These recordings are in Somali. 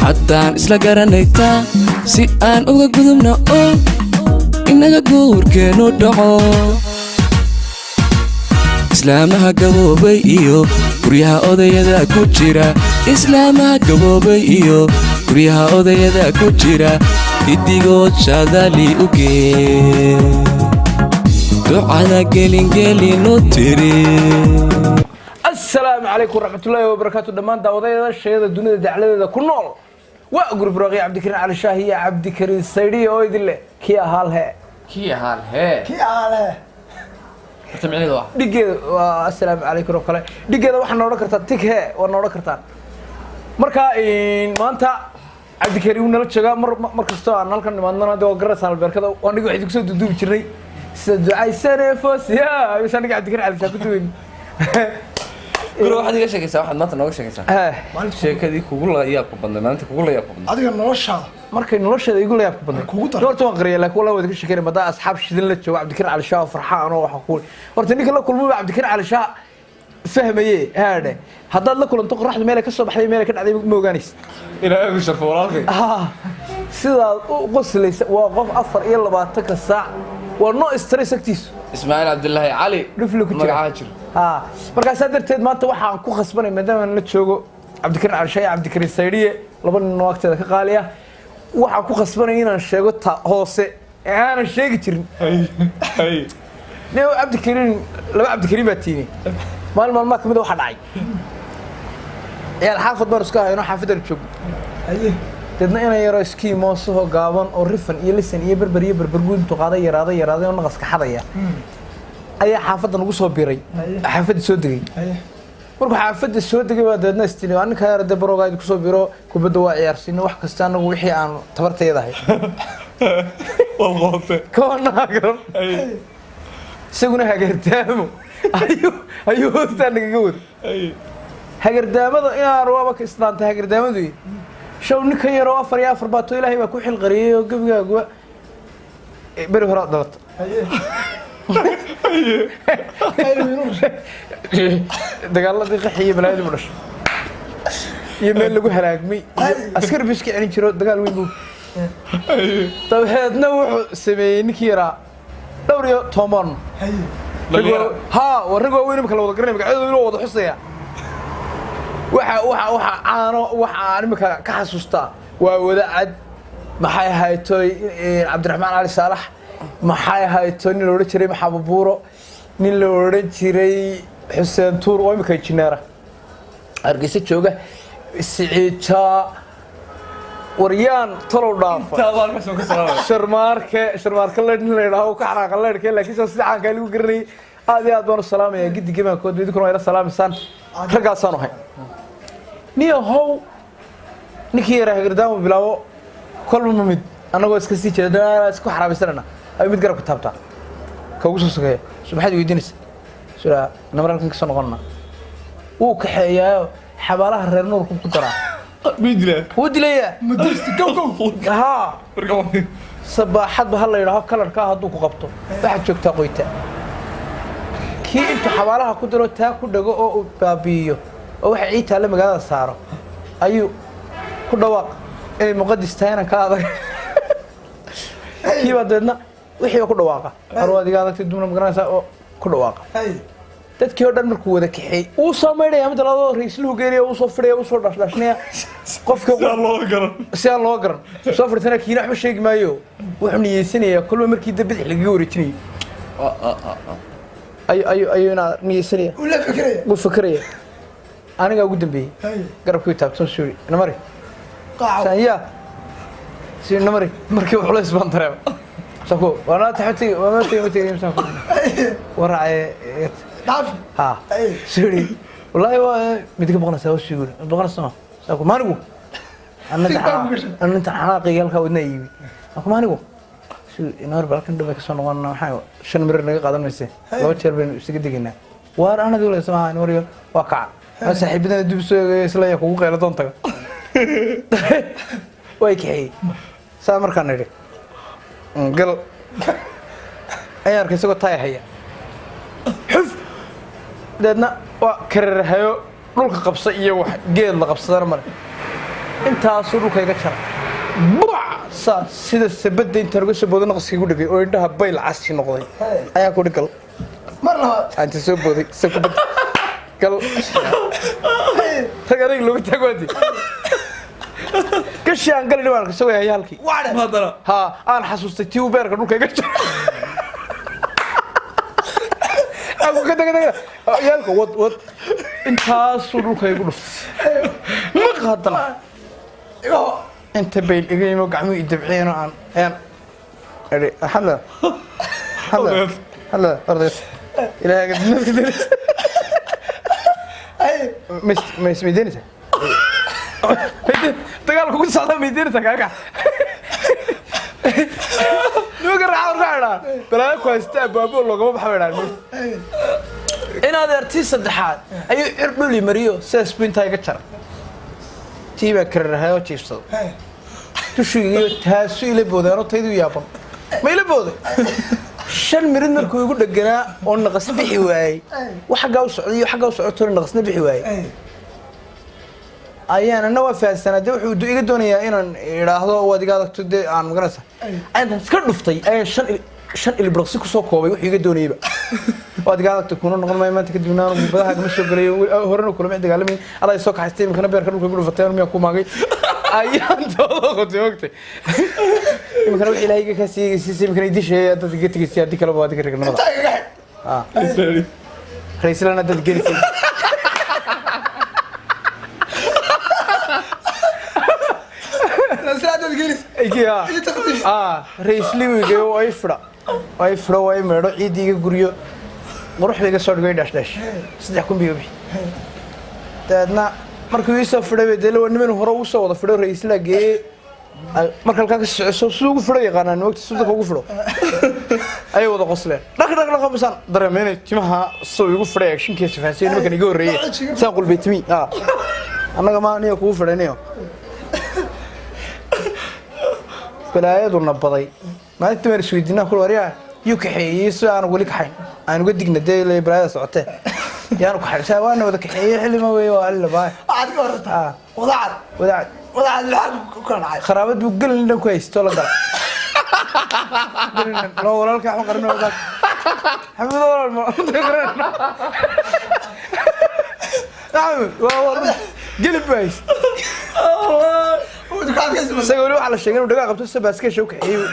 Haddaan isla garanaytaa si aan uga gudubno oo inaga guurkeennu dhaco. Islaamaha gaboobay iyo guryaha odayada ku jira, islaamaha gaboobay iyo guryaha odayada ku jira, giddigood shadali u gee, ducada gelingelinu tiri. Asalaamu calaykum waraxmatullaahi wabarakaatu. Dhammaan daawadayada shayada dunida dacladeeda ku nool, waa gurub raaqi Cabdikariin Cali Shaah iyo Cabdikariin Saydhiya oo idin leh kii ahaal hee. Kii ahaan hee. Kii aale. Horta micnaheedu waa Dhigeeda waa assalaamu calaykum oo kale. Dhigeeda waxaa noodhan kartaa tig hee, waa noodhan kartaan. Marka maanta Cabdikariin wuu nala joogaa. Mar kastoo aan halkan nimaadnana de waa garanaysaan albeerkada, waa aniga waxay kusoo duuduubi jirnay sida ducaysane foosiya ayuusan aniga Cabdikariin Cali Shaah ku duweyn. Guro, waxaad iga sheekaysaa, waxaad maanta nooga sheekaysaa sheekadii kugu la yaabka badnay, maalinta kugu la yaabka badnay. Adiga noloshaada. Markay nolosheeda igu la yaabka badnay Kugu daran. Horta waan qariya, laakiin wallah waad ka sheekeynay madaa asxaab shidan la joogo, Cabdikariin Cali Shaah oo farxaan oo waxa ku horta ninka la kulmay baa Cabdikariin Cali Shaah fahmaye. Haadhe, haddaad la kulanto qoraxdu meelay ka soo baxday, meelay ka dhacday ma ogaanaysa. Ilaahay ku sharfo, walaalkay. Ah, sidaad u qoslaysa, waa qof 24-ka saac waa no stress agtiisu. Ismaaciil Cabdilaahi Cali. Dhufle ku jira. Magacaa jiro. Ha, markaasaa darteed maanta waxaan ku khasbanay, maadaama aan la joogo Cabdikariin Cali Shaah iyo Cabdikariin Saydhiye, laba nin oo agteeda ka qaaliya, waxaan ku khasbanay inaan sheego ta hoose ee aanan sheegi jirin. Nin Cabdikariin, laba Cabdikariin baa tiini. Maalin maalmaha kamid a waxaa dhacay, ciyaal xaafad baan iska hayno, xaafadaan joogno. Haye. Deedna inan yaroo iskii moosaho gaaban oo rifan iyo lisan iyo berber iyo berberguud intuu qaaday yaraaday yaraaday oo naqaska xadaya ayaa xaafadda nagu soo biray. Haye. Xaafadda soo degay. Haye. Markuu xaafadda soo degay baa dabeedna istini waa ninka yar, dee baroogaa idinku soo biro, kubadda waa ciyaarsiino, wax kasta anagu wixii aan tabartayadahay kawana garan, isaguna hagardaamo ayuu hoostaa nagaga wada hagardaamada inaan waaba ka islaantay hagardaamadu. Show ninkan yaroo 4 iyo 4 baato Ilaahay baa ku xilqariyey oo gebigaaguba beri hore aad dhalata. Haye. Dagaaladii qaxi iyo balaayadii bu dhashay iyo meel lagu halaagmay iyo askari bu iska celin jiro, dagaal weyn buu. Dabeedna wuxuu sameeyey ninkii yaraa dhowr iyo toban. Haye. Ha, waa rag waaweyn imika la wada garanay, magacyadooda loo wada xusaya. Waxa caano waxa aan imika ka xasuustaa waa wada cad, maxay ahaytoy, Cabdiraxmaan Cali Saalax, maxay ahaytoy, nin la odhan jiray Maxamed Buuro, nin la odhan jiray Xuseen Tuur oo imika injineera Hargeysa jooga, Siciija, waryaan talow dhaafa, Sharmaarke, Sharmaarke leydh nin la yidhaaho ka xanaaqa leydhke, laakiin soo sida caankaa lagu garanayay. Aad iyo aad baan u salaamaya giddi gemaankood, idinkuna waa ila salaamaysaan. Raggaasaan ahay. Niyo how ninkii yaraa hagardaamo bilaabo, kolba ma mid annagoo iska sii jeeda isku xaraabaysanana ayuu mid garabka taabtaa ka ugu soo sokeeya. Su maxaad weydiinaysa suraa namar halkan kasoo noqonana wuu kaxeeyaayo xabaalaha reer Nuurku ku daraa, wuu dilayaa. Madista go go. Haa, sabaaxadba ha la yidhaaho kalarkaa hadduu ku qabto waxaad joogtaa qoyta. Kii intuu xabaalaha ku diro taa ku dhago oo uu baabi'iyo oo waxa ciid taale magaalada saaro ayuu ku dhawaaq inay muqadis tahay inaan ka adag. Kii baa dabeedna wixii baa ku dhawaaqa, arwaad iga adagtay dumna magaranaysaa oo ku dhawaaqa. Haye. Dadkii oo dhan markuu wada kaxeey wuu soo maydhaya, mid labaad raisluhu geenaya, wuu soo fidhaya, wuu soo dhashdhashnaya qofka Loo garan. Si aan loo garan soo fadhiisana. Kiina waxba sheegi maayo, wuxuu niyeysanayaa kolba markii da bidix lagaga wareejinayay ayuu inaa niyeysanaya. Uu la fikraya. Wuu fakeraya. Anigaa ugu dambeeyey. Haye. Garabkii taabtan suu yidhi namari. Qaaco. Saan yaa si namari, markii culays baan dareema saku waana taxatigi waana tegi ma tegi saan ku waraace. Dhaafi. Ha. Haye. Suu yidhi wallaahi waa mid ka boqonaysaa hoos yidhi boqonaysaa ma saku maanigu Sig baa ku gashay. Anna xanaaqayga halkaa wadnaa iibi aku maanigu noor balkan dhan bay kasoo noqonaa, maxaa 5 mirir naga qaadan mayse, laba jeer baynu isaga degaynaa. Waar anad ula samaha waryo waa kaca. Waa saaxiibadana dib soo eegaya isla yaa kugu qaylo doon taga way kaxeeyey. Saa markaan nidhi gal ayaan arkay isagoo taaya haya xuf, deedna waa kararhayo dhulka qabsa iyo wax geed la qabsadana male. Intaasuu dhulka iga jaray. Buc saa sida sabadda intaan uga soo booday naqaska igu dhegay oo indhaha bayl casi noqday. Ayaa ku gal. Mar labaad. Inta soo booday sa kubadda gal. Rag adag looga taagwaadi. Gashii aan galin waan isagoo haya halkii. Wacdhe. Haddana Ha aan xasuustay tii uu beerka dhulka iga jaray. Aku ka taga taga. Yaalka wad wad. Intaasuu dhulka igu dhuftay. Maq haddana. Inta bayl iga yimo gacmuhu i dabciyeen oo aan ayaan idhi hadla hadla hadla ordays ilaahay nafta dil mas mas mideynaysaa dagaalku ku socda mideynaysaa kaaga nimanka raaca warka idhaa balaayo ku haysta abaabo loogama baxa bay idhaan in adeertii saddexaad ayuu cir dhuli mariyo sidaas buu intaa iga jaray. Tii baa kararahayoo jiifsado dushigiiyo taasu ila booday anoo taydu yaaban ma ila booday. 5 mirid markuu igu dheganaa oo naqas bixi waayey, wax xaggaa u socday iyo xaggaa u socotona naqasna bixi waayey, ayaan ana waa fahansanaa dee wuxuu iga doonayaa inaan idhaahdo waad iga adagto dee aan magaranaysa ayaan iska dhuftay ayaan 5 ilbiraqsi kusoo koobay wuxuu iga doonayeyba. Waad iga adagto kuna noqon maayo maanta kadibna aanu badaha kama soo gelayo, horena kulama dagaalamayn, adaa soo kaxaystay iminkana beerka dhulka igu dhufatay anu miyaa ku maagay ayaan tooda qotay ogtay iminkana wixii ilaahay iga kaa siiyey siisay iminkana idisheeyay dad iga tegaysay haddii kaleba waa adiga ragnimada Intaa igaga xidh. Raislana dad gelisay. Raasalaadaad gelis. Iyo taqdiish. Raisliwiga oo ay fidha ay fidho ay meedho ciidii iga guryo quruxda iga soo dhigay dhash dhash 3000 biyo bixi. Dabeedna markuu ii soo fidhay dee waa niman hore ugu soo wada fidho raislaa geeyey. Marka halkaa ka socoso siduu ugu fidho yaqaanaan moogta siduu dadka ugu fidho ayay wada qosleen dhaq dhaq dhaq masaan dareemay timaha siduu igu fidhay agshinkiisa fahansiyo nimankan iga horreeyey saan qulbay timi annaga ma aniga kugu fidhaynayo balaayaduna baday. Maalintii baan isweydiinaa kul waryaa yuu kaxeeyey si aan weli kaxayn aan uga digna dee ilaa balaayada socotee yaanu kaxayn saa waana wada kaxeeyey xilli ma weeye waa xilli baa Waxaad ka warrantaa. Wadaacad. Wadaacad. Wadaacad maxaa ku kala dhacay? Kharaabad buu gelin dhan ku haysto la gala. Loo walaalka waxaan qarino wadaag. Xamuud walaal ma qarin. Axmed waa waa gelin buu haysto. Isaga weli waxaa la sheegay inuu dhagaa qabto sida baaskeesha u kaxeeyey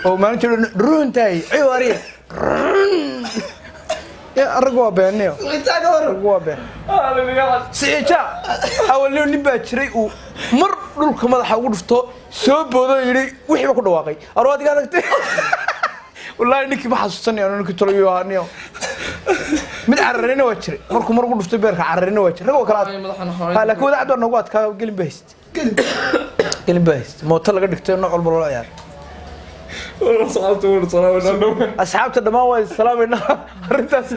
oo maalintii dhan runtaay ciwaariye ya raggu waa beenniyo raggu waa been. Siciija awalniyo nin baa jiray uu mar dhulka madaxa ugu dhufto soo boodo yidhi wixii ba ku dhawaaqay arwaad iga adagtay. Wallaahi ninkii ma xasuusanaya anu ninkii tolayo ahaa niyo mid cararina waa jiray markuu mar ugu dhuftay beerka cararina waa jiray rag waa kala ad laakiin wadaacad baa noogu adkaa gelin baa hayst gelin baa hayst mooto laga dhigtay nooc walba loola ciyaaray. Asxaabta dhammaan waa salaamayna. Arrintaas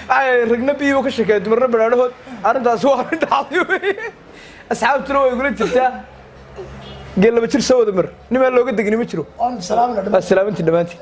waxay ragna biyiba ka sheekeeya dumarna badhaadhahood. Arrintaas waa arrin dhacday wey asxaabtuna way igula jirtaa geel laba jir soo wada mar nimaan looga degni ma jiro. Waa salaamantiin dhammaantiin.